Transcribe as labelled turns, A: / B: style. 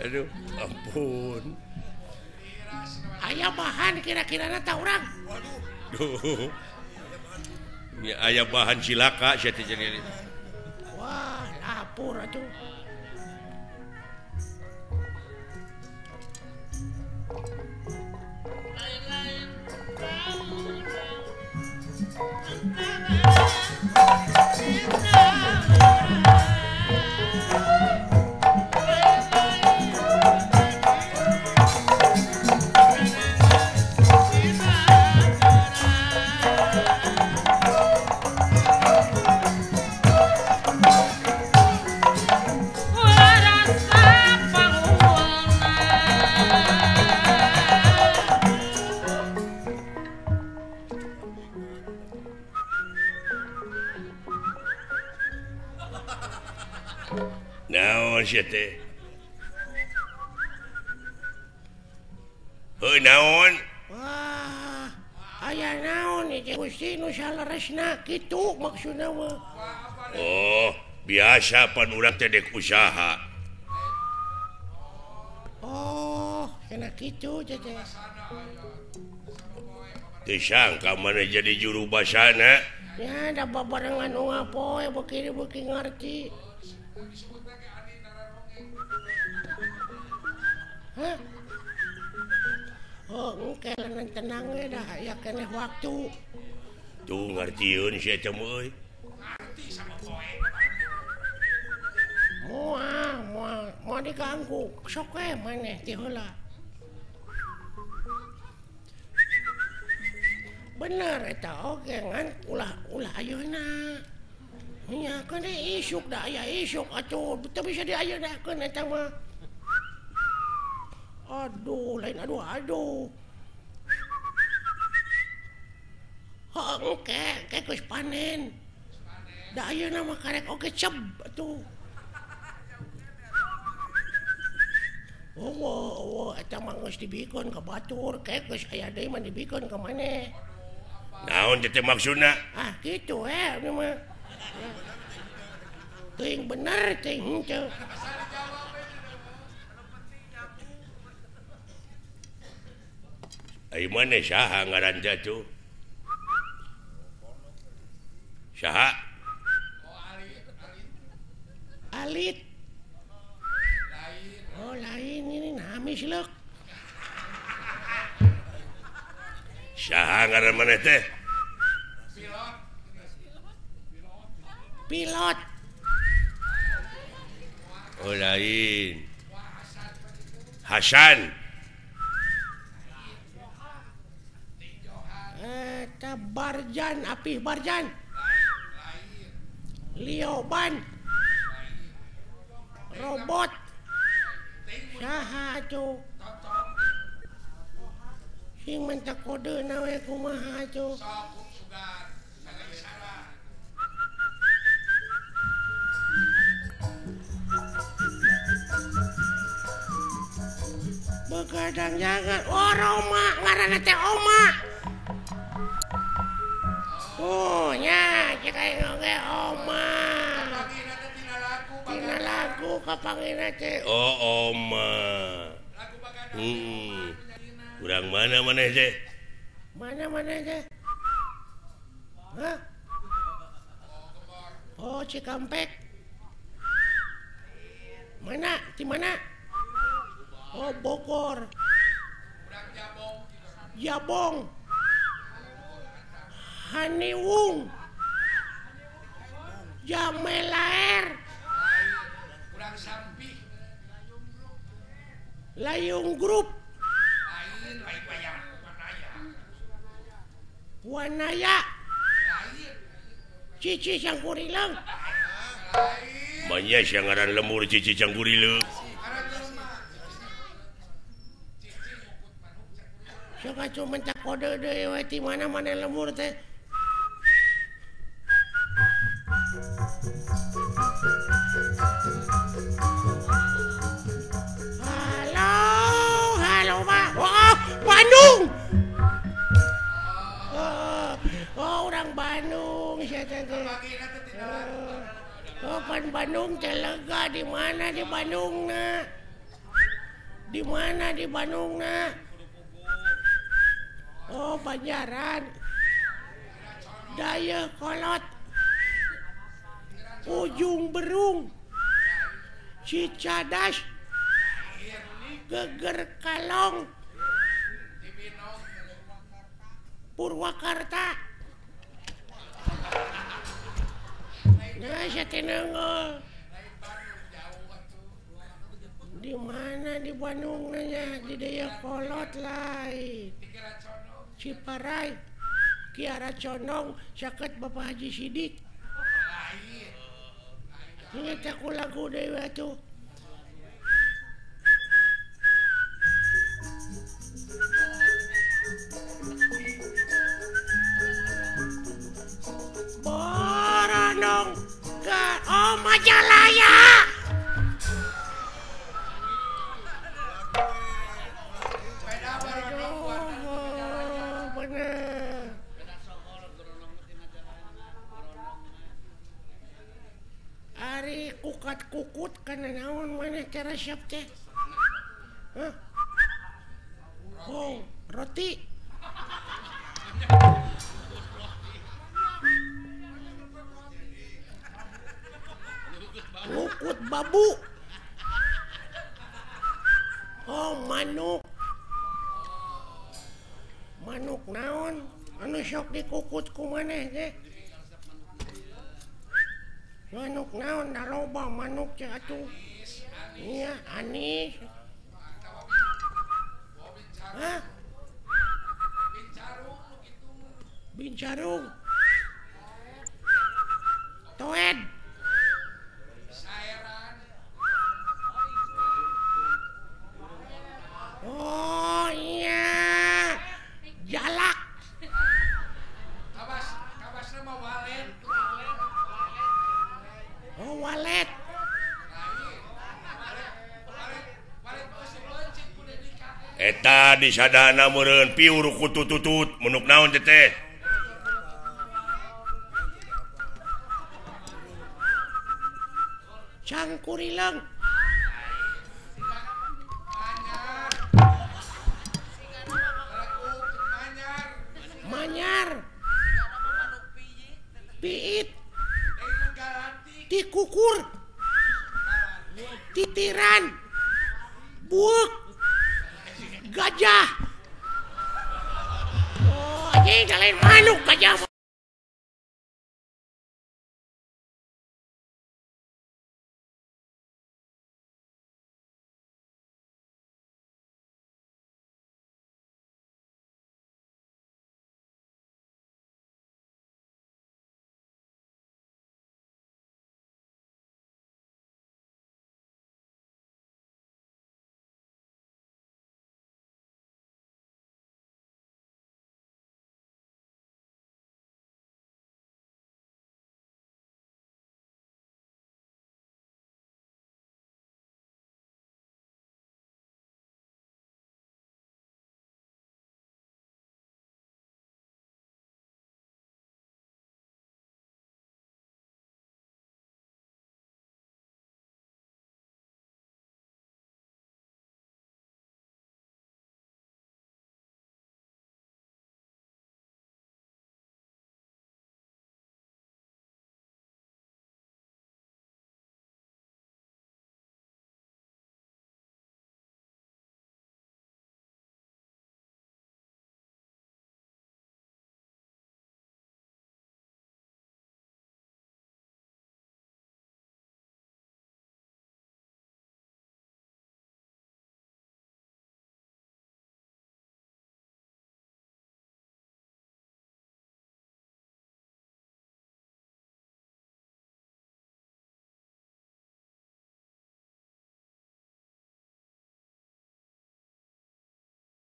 A: Aduh, ampun.
B: Aya bahan kira-kirana ta urang.
A: Waduh. Ya aya bahan cilaka sia teh jadi.
B: Wah, lapor atuh.
A: Naon sia teh? Heuh naon?
B: Wah, aya naon ieu Gusti nu saleresna kitu maksudna mah.
A: Oh, biasa pan urang teh dek usaha.
B: Oh, kena kitu teh.
A: Teu sangka maneh jadi juru basana.
B: Ya, da babarengan unggal poe beuki-beuki ngarti. Hah? Oh, engke tenang we dah aya keneh waktu.
A: Tuh ngartieun sia teh euy.
C: Ngarti sama poe.
B: Moal, moal, moal diganggu. Sok we maneh ti heula. Bener eta oge ngan ulah ayeuna. Nya keun isuk da aya isuk atuh teu bisa diayeuna-keun eta mah. Aduh, lain aduh aduh. Heuh engke, engke geus panen. Da ayeuna mah karek oge ceb atuh. Oh, eta mah geus dibikeun ka batur, ke geus aya deui mah dibikeun ka maneh.
A: Naon teh maksudna?
B: Ah, kitu we ieu mah. Teuing bener teuing henteu.
A: Ai maneh saha ngaran teh atuh? Saha?
B: Alit. Oh, lain ini nami sileuk.
A: Saha ngaran maneh teh?
C: Pilot.
B: Pilot.
A: Oh, lain. Hasan.
B: Eta Barjan, Apih Barjan. Lioban. Robot. Saha atuh? Sing mentak kodeuna we kumaha atuh? Begadang jangan. Oh, Roma ngaranna teh Oma. Oh, nya cek aing oge Oma. Tina lagu kapangina teh.
A: Oh, Oma. Urang mana maneh teh?
B: Mana maneh teh? Hah? Oh, Cikampek. Mana? Di mana? Oh, Bogor. Jabong. Haniwung. Jamelaer. Layung Group. Wanaya. Cici Cangkurileung.
A: Manya sia ngaran lemur Cici Cangkurileung.
B: Sok atuh mentak kode deui we ti mana-mana lemur teh. Halo, halo Pak. Oh, Bandung. Oh, orang Bandung sia teh. Oh, Pan Bandung teh lega di mana di Bandungna? Di mana di Bandungna? Oh, Banjaran. Dayakolot. Ujung Berung. Cicadas. Geger Kalong. Purwakarta. Nah, saya tenang. Di mana di Bandung nanya di Dayakolot lain. Ciparai, Kiara Condong, saket Bapak Haji Sidik. Ingat aku lagu dewa tuh. Boronong ke oh Majalaya. Aduh, bener. Ari kukat kukut kana naon maneh teh resep teh? Hah? Oh, roti. Kukut babu. Oh, manuk. Manuk naon? Anu sok dikukut ku maneh teh? Manuk naon da loba manuk teh atuh. Iya, anis. Hah? Bincarung. Toed. Oh iya, jalak.
C: Kawas, kawasna mah walet.
B: Oh walet.
A: Eta di sadana meureun piur kutututut menuk naon teh teh.
B: Cangkurileung. Manyar. Piit. Tikukur. Titiran. Buuk. Gajah. Oh, anjing lain manuk gajah.